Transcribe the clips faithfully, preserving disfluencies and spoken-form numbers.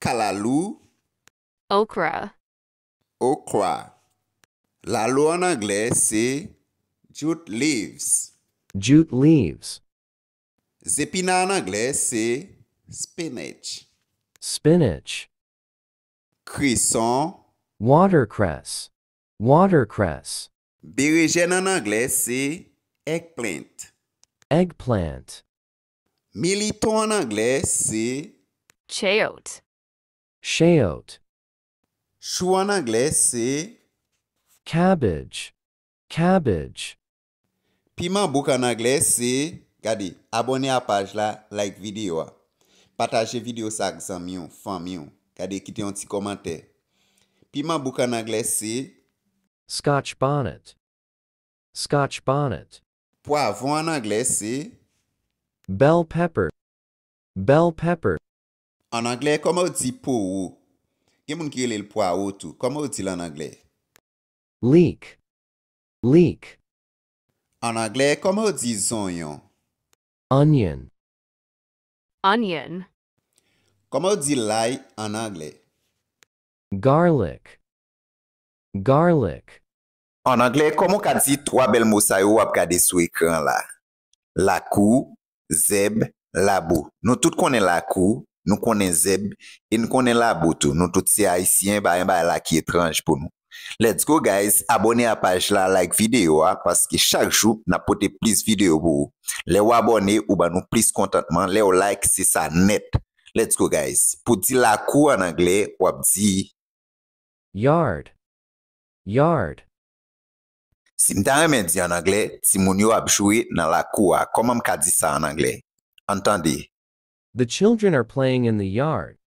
Kalalou. Okra. Okra. Lalo an anglè se jute leaves. Jute leaves. Zepina an anglè se spinach. Spinach. Kreson. Watercress. Watercress. Berejèn an anglè se eggplant. Eggplant. Militon an anglè se shallot. Shallot. Chou an anglè se cabbage. Cabbage. Piman bouk an anglè se, gade, abòne a paj la, like videyo a. Pataje videyo sa ak zanmi w, fanmi w. Gade, kite yon ti kòmantè. Piman bouk an anglè se scotch bonnet. Scotch bonnet. Pwavwon an anglè se bell pepper. Bell pepper. An anglè, kòman yo di powo? Gen moun ki rele l pwawo tou. Kòman yo di l an anglè? Leek. Leek. An anglè, kòman yo di zonyon? Onion. Onion. Kòman yo di lay an anglè? Garlic. Garlic. An anglè, kòman w ka di twa bèl mo sa yo w ap gade sou ekran la? Lakou, zèb, labou. Nou tout konnen lakou, nou konnen zèb, e n konnen labou tou. Nou tout se Ayisyen, pa gen bagay la ki etranj pou nou. Let's go, guys! Abòne a paj la, like videyo a, paske chak jou, n ap pote plis videyo pou ou. Lè w abòne, ou ban nou plis kontantman. Lè w like, se sa nèt. Let's go, guys! Pou di lakou an anglè, w ap di yard. Yard. Si m ta renmen di an anglè, timoun yo ap jwe nan lakou a, kòman m ka di sa an anglè? Ann tande. The children are playing in the yard.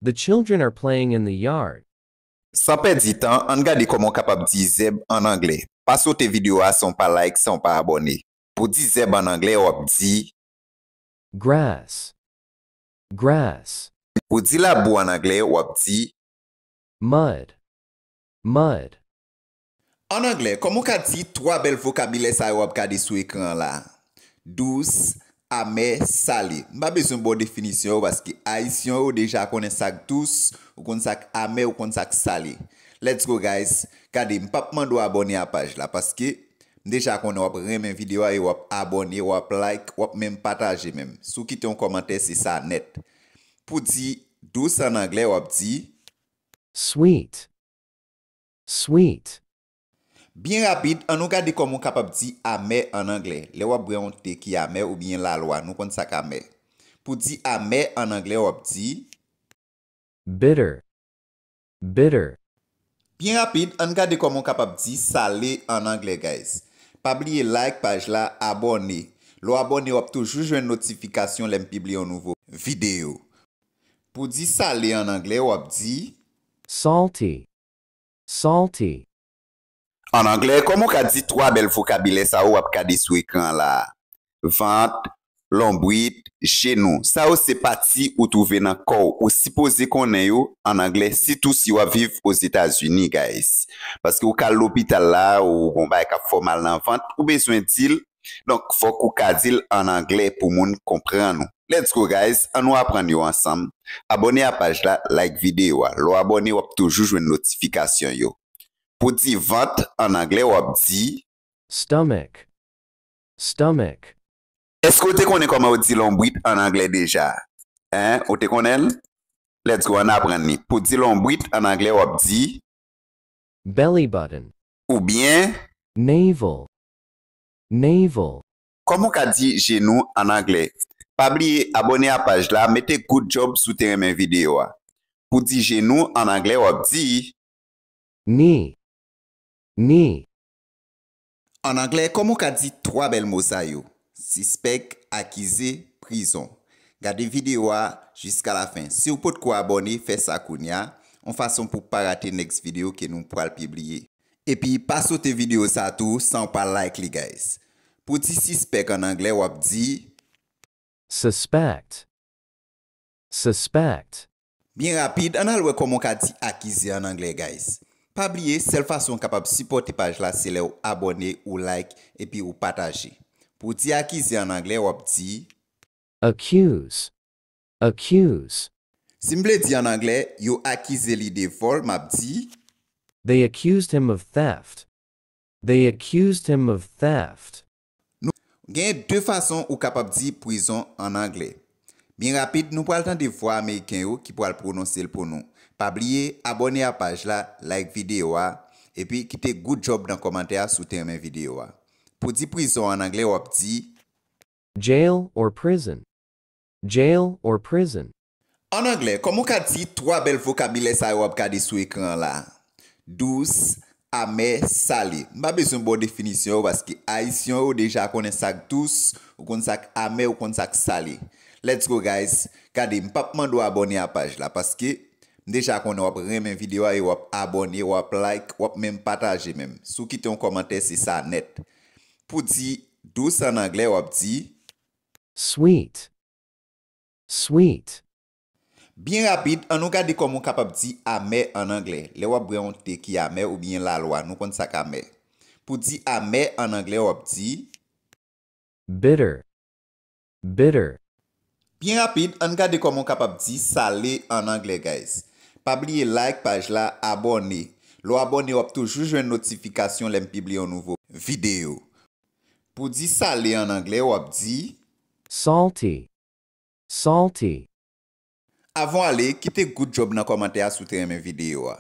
The children are playing in the yard. San pèdi tan, ann gade kòman w kapab di zèb an anglè. Pa sote videyo a san w pa like, san w pa abòne. Pou di zèb an anglè, w ap di grass. Grass. Pou di labou an anglè, w ap di mud. Mud. An anglè, kòman w ka di twa bèl vokabilè sa yo w ap gade sou ekran an la? Dous, amè, sale. M pa bezwen ba w definisyon yo paske Ayisyen yo deja konnen sa k dous, ou konn sa k amè, ou konn sa k sale. Let's go, guys! Gade, m p ap mande w abòne a paj la paske m deja konnen w ap renmen videyo a e w ap abòne, w ap like, w ap menm pataje menm. Si w kite yon kòmantè, se sa nèt. Pou di dous an anglè, w ap di sweet. Sweet. Byen rapid, ann nou gade kòman w kapab di amè an anglè. Lè w ap bwè yon te ki amè oubyen lalwa, nou konn sa k amè. Pou di amè an anglè, w ap di bitter. Bitter. Byen rapid, ann gade kòman w kapab di sale an anglè, guys. Pa bliye like paj la, abòne. Lè w abòne, w ap toujou jwenn notifikasyon lè m pibliye yon nouvo videyo. Pou di sale an anglè, w ap di salty. Salty. An anglè, kòman w ka di twa bèl vokabilè sa yo w ap gade sou ekran an la a? Vant, lonbrit, jenou. Sa yo se pati ou twouve nan kò w. Ou sipoze konnen yo an anglè, sitou si w ap viv Ozetazini, guys. Paske ou ka al lopital la, ou gon bagay k ap fè w mal nan vant, ou bezwen di l. Donk, fòk ou ka di l an anglè pou moun konprann ou. Let's go, guys! Ann nou aprann yo ansanm. Abòne a paj la, like videyo a. Lè w abòne, w ap toujou jwenn notifikasyon yo. Pou di vant an anglè, w ap di stomach. Stomach. Èske w te konnen kòman yo di lonbrit an anglè deja? Hein? Ou te konnen l? Let's go, ann aprann li. Pou di lonbrit an anglè, w ap di belly button. Oubyen navel. Navel. Kòman w ka di jenou an anglè? Pa bliye abòne a paj la, mete good job si w te renmen videyo a. Pou di jenou an anglè, w ap di knee. Knee. An anglè, kòman w ka di twa bèl mo sa yo? Sispèk, akize, prizon. Gade videyo a jiska lafen. Si w potko abòne, fè sa kounye a, yon fason pou w pa rate next videyo ke nou pral pibliye. Epi, pa sote videyo sa tou san w pa like li, guys. Pou di sispèk an anglè, w ap di suspect. Suspect. Byen rapid, ann al wè kòman w ka di akize an anglè, guys. Pa bliye, sèl fason w kapab sipòte paj la, se lè w abòne, ou like, epi ou pataje. Pou di akize an anglè, w ap di accuse. Accuse. Si m vle di an anglè, yo akize li de vòl, m ap di. They accused him of theft. They accused him of theft. Genyen de fason ou kapab di prizon an anglè. Byen rapid, nou pral tande vwa ameriken yo ki pral pwononse l pou nou. Pa bliye abòne a paj la, like videyo a, epi kite good job nan kòmantè a si w te renmen videyo a. Pou di prizon an anglè, w ap di. Jail or prison. Jail or prison. An anglè, kòman w ka di twa bèl vokabilè sa yo w ap gade sou ekran an la? Dous, amè, sale. M pa bezwen ba w definisyon yo paske Ayisyen yo deja konnen sa k dous, ou konn sa k amè, ou konn sa k sale. Let's go guys! Gade, m p ap mande w abòne a paj la paske m deja konnen w ap renmen videyo a e w ap abòne, w ap like, w ap menm pataje menm. Si w kite yon kòmantè, se sa nèt. Pou di dous an anglè, w ap di. Sweet. Sweet. Byen rapid, ann nou gade kòman w kapab di amè an anglè. Lè w ap bwè yon te ki amè oubyen lalwa, nou konn sa k amè. Pou di amè an anglè, w ap di. Bitter. Bitter. Byen rapid, ann gade kòman w kapab di sale an anglè, guys. Pa bliye like paj la, abòne. Lè w abòne, w ap toujou jwenn notifikasyon lè m pibliye yon nouvo videyo. Pou di sale an anglè, w ap di. Salty. Salty. Avan w ale, kite good job nan kòmantè a si w te renmen videyo a.